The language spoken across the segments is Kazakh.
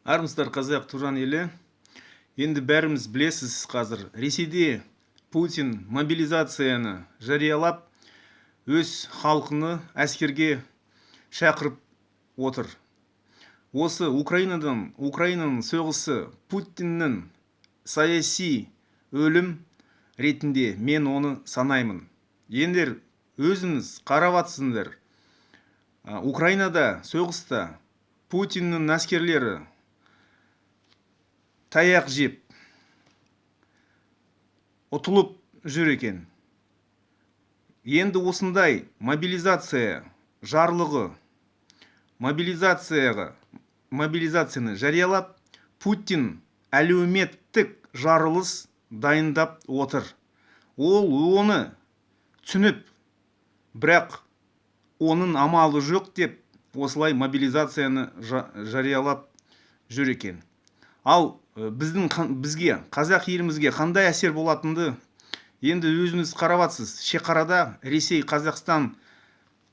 Армысыздар, қазақ Туран елі! Енді бәріміз білесіз, қазір Ресейде Путин мобилизацияны жариялап, өз халқыны әскерге шақырып отыр. Осы Украинадан, Украинаның соғысы Путиннің саяси өлім ретінде мен оны санаймын. Ендер өзіңіз қарап атсыңдар. Украинада соғыста Путиннің әскерлері таяқ жеп, ұтылып жүр екен. Енді осындай мобилизация жарлығы, мобилизацияны жариялап, Путин әлеуметтік жарылыс дайындап отыр. Ол оны түсініп, бірақ оның амалы жоқ деп осылай мобилизацияны жариялап жүр екен. Ал біздің бізге, қазақ елімізге қандай әсер болатынды енді өзіңіз қарап атсыз. Шекарада, Ресей Қазақстан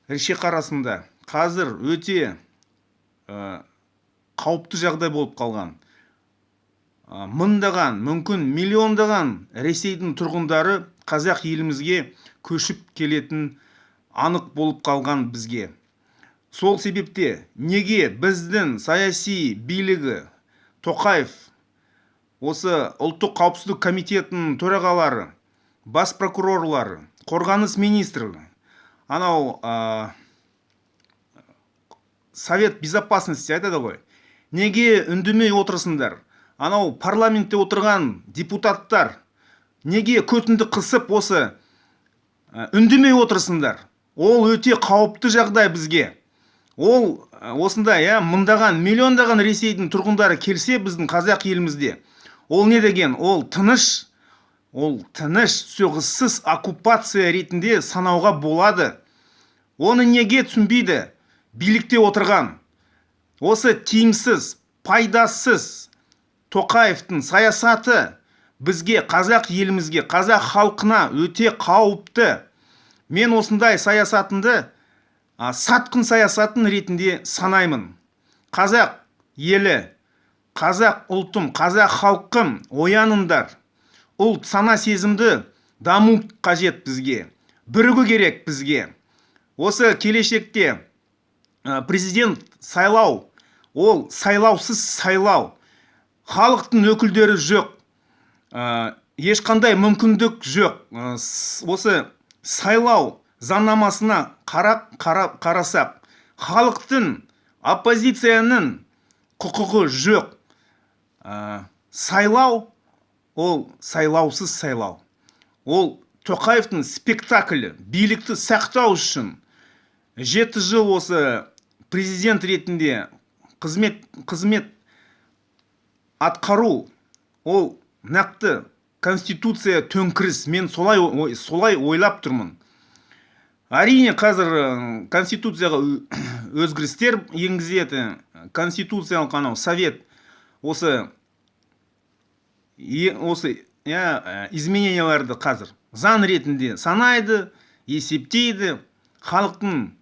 шекарасында қазір өте қауіпті жағдай болып қалған. Мыңдаған, мүмкін миллиондаған Ресейдің тұрғындары қазақ елімізге көшіп келетін анық болып қалған бізге. Сол себепте неге біздің саяси билігі, Тоқаев, осы Ұлттық қауіпсіздік комитетінің төрағалары, бас прокурорлары, қорғаныс министрі, анау Совет безопасности айтады ғой, неге үндемей отырсыңдар? Анау парламентте отырған депутаттар неге көтінді қысып осы үндемей отырсыңдар? Ол өте қауіпті жағдай бізге. Ол осындай, иә, мыңдаған, миллиондаған Ресейдің тұрғындары келсе біздің қазақ елімізде, ол не деген? Ол тыныш соғыссыз оккупация ретінде санауға болады. Оны неге түсінбейді билікте отырған? Осы тиімсіз, пайдасыз Тоқаевтың саясаты бізге, қазақ елімізге, қазақ халқына өте қауіпті. Мен осындай саясатынды сатқын саясатын ретінде санаймын. Қазақ елі, қазақ ұлтым, қазақ халқым, ояныңдар! Ұлт сана сезімді даму қажет бізге, бірігу керек бізге. Осы келешекте президент сайлау, ол сайлаусыз сайлау, халықтың өкілдері жоқ, ешқандай мүмкіндік жоқ. Осы сайлау заңнамасына қарасақ, халықтың, оппозицияның құқығы жоқ. Сайлау ол сайлаусыз сайлау, ол Тоқаевтың спектаклі билікті сақтау үшін. 7 жыл осы президент ретінде қызмет атқару, ол нақты конституция төңкеріс. Мен солай ойлап тұрмын. Әрине, қазір конституцияға өзгерістер енгізеді. Конституциялық анау совет осы, иә, измененияларды қазір заң ретінде санайды, есептейді. Халықтың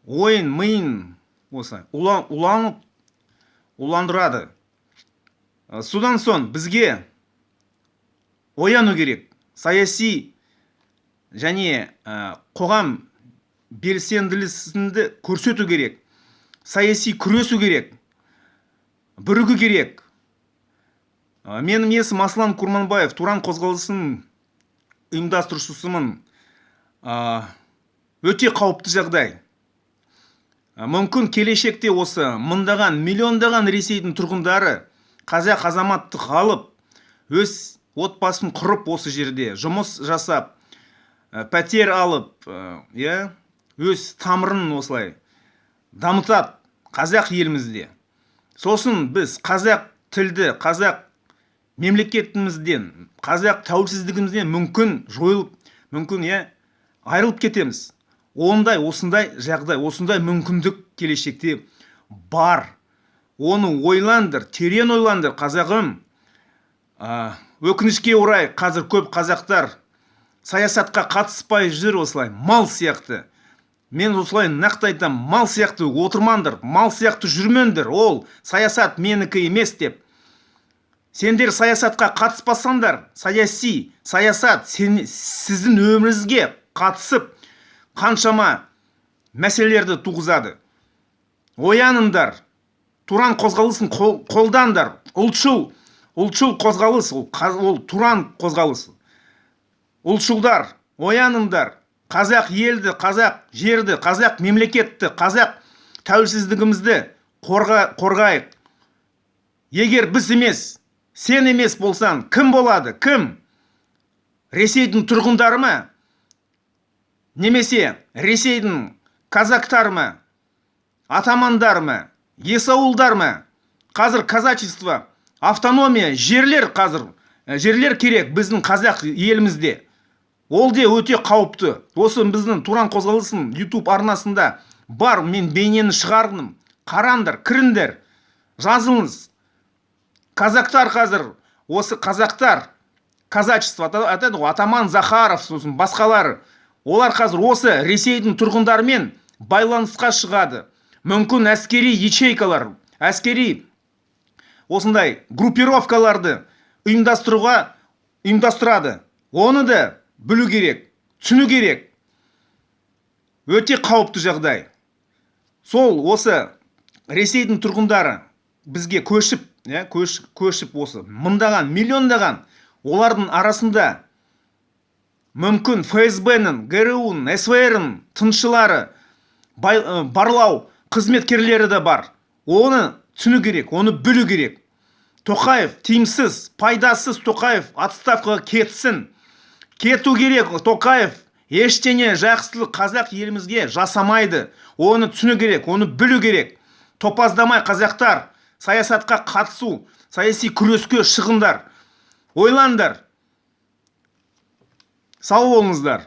ойын, миын осы уландырады. Содан соң бізге ояну керек, саяси және қоғам белсенділісінді көрсету керек, саяси күресу керек, бірігу керек. Менің есімім Аслан Курманбаев, Туран қозғалысының ұйымдастырушысымын. Өте қауіпті жағдай. Мүмкін келешекте осы мыңдаған, миллиондаған Ресейдің тұрғындары қазақ азаматтық алып, өз отбасын құрып, осы жерде жұмыс жасап, пәтер алып, иә, өз тамырын осылай дамытады қазақ елімізде. Сосын біз қазақ тілді, қазақ мемлекетімізден, қазақ тәуелсіздігімізден мүмкін жойылып, мүмкін, иә, айырылып кетеміз. Ондай, осындай жағдай, осындай мүмкіндік келешекте бар. Оны ойландыр, терең ойландыр, қазағым. Өкінішке орай, қазір көп қазақтар саясатқа қатыспай жүр осылай мал сияқты. Мен осылай нақты айтамын: мал сияқты отырмаңдар, мал сияқты жүрмеңдер. Ол саясат менікі емес деп. Сендер саясатқа қатыспасаңдар, саяси саясат сіздің өміріңізге қатысып, қаншама мәселелерді туғызады. Ояныңдар, Тұран қозғалысын қолдаңдар. Ұлтшыл қозғалыс ол, ол Тұран қозғалысы. Ұлтшылдар, ояныңдар. Қазақ елді, қазақ жерді, қазақ мемлекетті, қазақ тәуелсіздігімізді қорғайық. Егер біз емес, сен емес болсаң, кім болады? Кім? Ресейдің тұрғындары ма, немесе Ресейдің казактары ма, атамандары ма, есауылдар ма? Қазір казачество, автономия, жерлер, қазір жерлер керек біздің қазақ елімізде. Ол де өте қауіпті. Осы біздің Тұран қозғалысының YouTube арнасында бар, мен бейнені шығардым. Қараңдар, кіріңдер, жазылыңыз. Казактар қазір, осы қазақтар, казачество айтады ғой, атаман Захаров, сосын басқалары, олар қазір осы Ресейдің тұрғындарымен байланысқа шығады. Мүмкін, әскери ячейкалар, әскери осындай группировкаларды ұйымдастырады. Оны да білу керек, түсіну керек. Өте қауіпті жағдай. Сол осы Ресейдің тұрғындары бізге көшіп, иә, көшіп, осы мыңдаған, миллиондаған, олардың арасында мүмкін ФСБ-ның, ГРУ-ның, СВР-ның тыңшылары, барлау қызметкерлері де бар. Оны түсіну керек, оны білу керек. Тоқаев тиімсіз, пайдасыз. Тоқаев отставкаға кетсін, кету керек. Тоқаев ештеңе жақсылық қазақ елімізге жасамайды. Оны түсіну керек, оны білу керек. Топаздамай, қазақтар, саясатқа қатысу, саяси күреске шығыңдар, ойлаңдар. Сау болыңыздар.